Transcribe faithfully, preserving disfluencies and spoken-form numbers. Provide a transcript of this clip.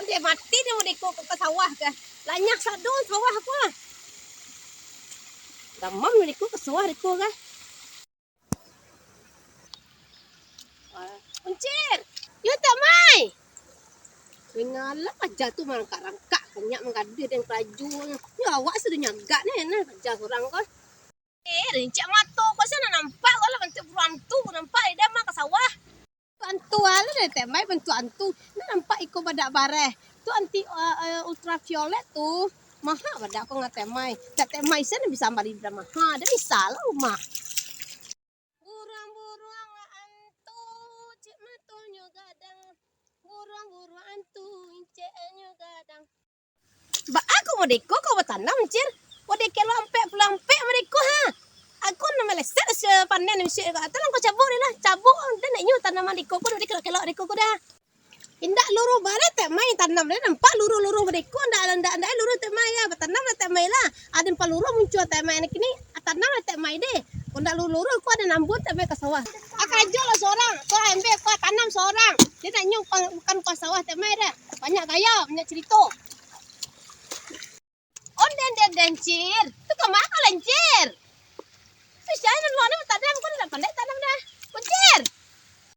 Dek mati dek mode ko ka sawah kah? Lanyah sado sawah ko ah. Damam dek ko ka sawah dek ko kah? Uncir! Yo, Tek Mai! Dengalah paja tu marangkak-rangkak, banyak manggaduah dan karajo. Yo, awak sudah nyagak ni, nah, paja surang ko. Eh, rincak mato ko, sia nak nampak ko lah, bantuak buruak antu, nampak ida mah ka sawah. Antu alah deh, Tek Mai, bantuak antu. Nak nampak iko badak bareh. Tu anti, eh, eh, ultraviolet tu. Maha badak ko ngan Tek Mai. Dak Tek Mai sia nan bisa mambali badak maha. Dak bisa lah rumah. Buruang-buruang antu, cek matonyo gadang. Buruang-buruang antu, inceknyo gadang. Baa ko mode ko kau batanam, Cir? Mode kelok ampek puluah ampek mode ko, ha? Aku nan maleset hasil panen bisuak ko. Tolong kau cabuik ni lah, cabuik. Dah nak nyo tanaman deko ko, dah kelok-kelok deko ko dah. Indak luruih bareh Tek Mai tanam deh, nampak luruih-luruih mode ko, ndak, ndak, ndak luruih Tek Mai lah, batanam lah Tek Mai lah. Ado nan paluruih muncuang Tek Mai nan kini, tanam lah Tek Mai deh. Kok ndak luruih-luruih ko ado nan ambuang Tek Mai ka sawah. Ah, karajo lah surang, ko ambek ko tanam surang. Deh nak nyo bukan, bukan ka sawah Tek Mai dah. Banyak gaya, banyak cerito. Onden den den Cir, tu kama kau lancir? Tu sia nan luruih ni batanam, kau dak pandai tanam dah. Kuncir.